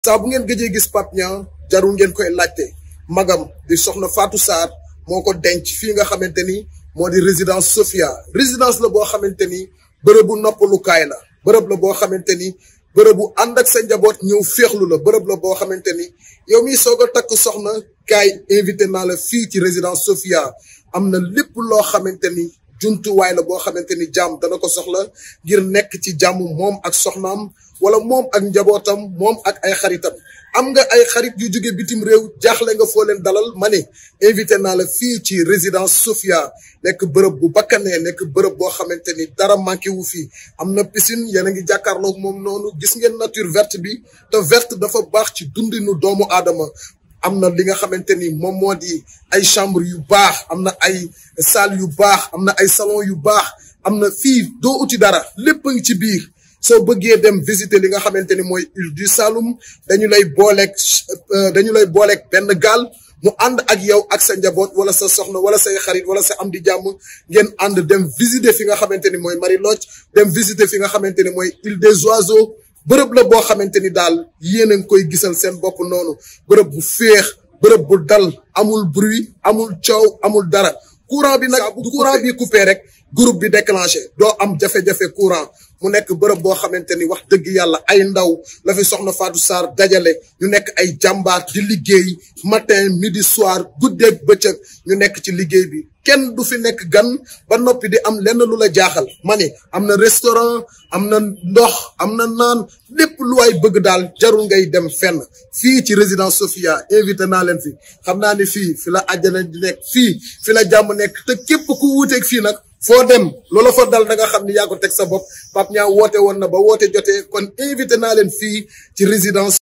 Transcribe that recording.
saa bu ngeen gëjee gis Pape Niang jarul ngeen koy laajte magam di soxna Fatou Sar moo ko denc fii nga xamante ni moo di résidence Sophia résidence la boo xamante ni bërëbu noppalukaay la bërëb la boo xamante ni bërëbu ànd ak sa njaboot ñëw féexlu la bërëb la boo xamante ni yow mi soog a takk soxna kaay invité naa la fii ci résidence Sophia am na lépp loo xamante ni jumtuwaay la boo xamante ni jàmm dana ko soxla ngir nekk ci jàmm moom ak soxnaam wala moom ak njabootam moom ak ay xaritam am nga ay xarit yu jóge bitim réew jaaxle nga foo leen dalal ma ne invité naa la fii ci résidence Sophia nekk bërëb bu bakkanee nekk bërëb boo xamante ni dara manqué wu fii am na piscine yéen a ngi jàkkaarloog moom noonu gis ngeen nature verte bi te verte dafa baax ci dundinu doomu aadama am na li nga xamante ni moom moo di ay chambre yu baax am na ay salle yu baax am na ay salon yu baax am na fii doo uti dara lépp a ngi ci biir soo bëggee dem visiter li nga xamante ni mooy île du Saloum dañu lay booleeg benn gaal mu ànd ak yow ak sa njaboot wala sa soxna wala say xarit wala sa am di jàmm ngeen ànd dem visiter fi nga xamante ni mooy Marie-Lodge dem visiter fi nga xamante ni mooy île des Oiseaux bërëb la boo xamante ni daal yéen a ngi koy gisal seen bopp noonu bërëb bu féex bërëb bu dal amul bruit amul coow amul dara courant bi nag bu courant bi coupé rek groupe bi déclenché doo am jafe-jafe courant mu nekk bërëb boo xamante ni wax dëgg yàlla ay ndaw la fi soxna Fatou Sar dajale ñu nekk ay jàmbaar di liggéey matin midi soir guddeeg bëccëg ñu nekk ci liggéey bi kenn du fi nekk gan ba noppi di am lenn lu la jaaxal ma ne am na restaurant am na ndox am na naan lépp lu waay bëgg daal jarul ngay dem fenn fii ci résidence Sophia invité naa leen fi xam naa ni fii fi la àjjana di nekk fii fi la jàmm nekk te képp ku wuuteeg fii nag foo dem loola fa dal da nga xam ni yaa ko teg sa bopp Pape Niang woote woon na ba woote jotee kon invité naa leen fii ci résidence